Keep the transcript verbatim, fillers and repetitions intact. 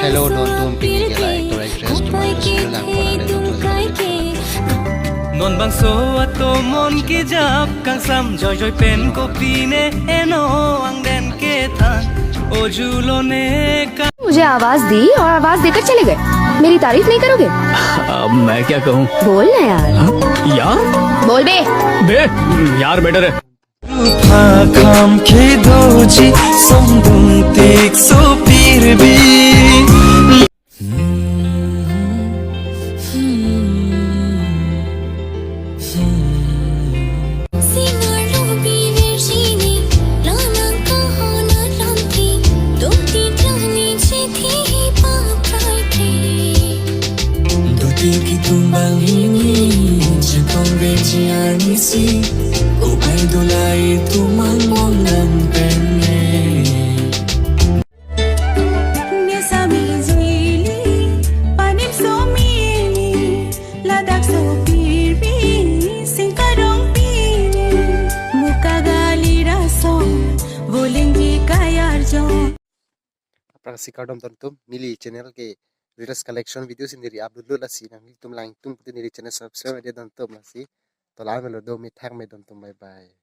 Hello, don tum, pini ke la actor actress atum aphan si lang pon ale don tum. Non bangso atomon kejap kangsam joijoi pen kopine eno angden kethan ojulo ne ka. मुझे आवाज दी और आवाज देकर चले गए। मेरी तारीफ नहीं करोगे? अब मैं क्या कहूँ? बोल ना यार। हाँ? यार? बोल बे। बे, यार बेटर है। Rupa kham kedoji songdung tik sopirbi. Singar lo biver sini, lanang kahona lampi, doti jani chithi pa prai ke. Doti kitum banghini, chakong veji arnisi, upai dulai tumang mong nang penne. Nesami jili, panim somili, ladak sopirbi, singkarong pini, muka gali rason, volingji kayar jong. Aphrangsi kardom don tum, neli channel ke latest collection video si neli upload lo, lasi nanglitum lang tum pute neli channel subscribe ade don tum lasi. To la melo, do mithak me don tum, bye bye.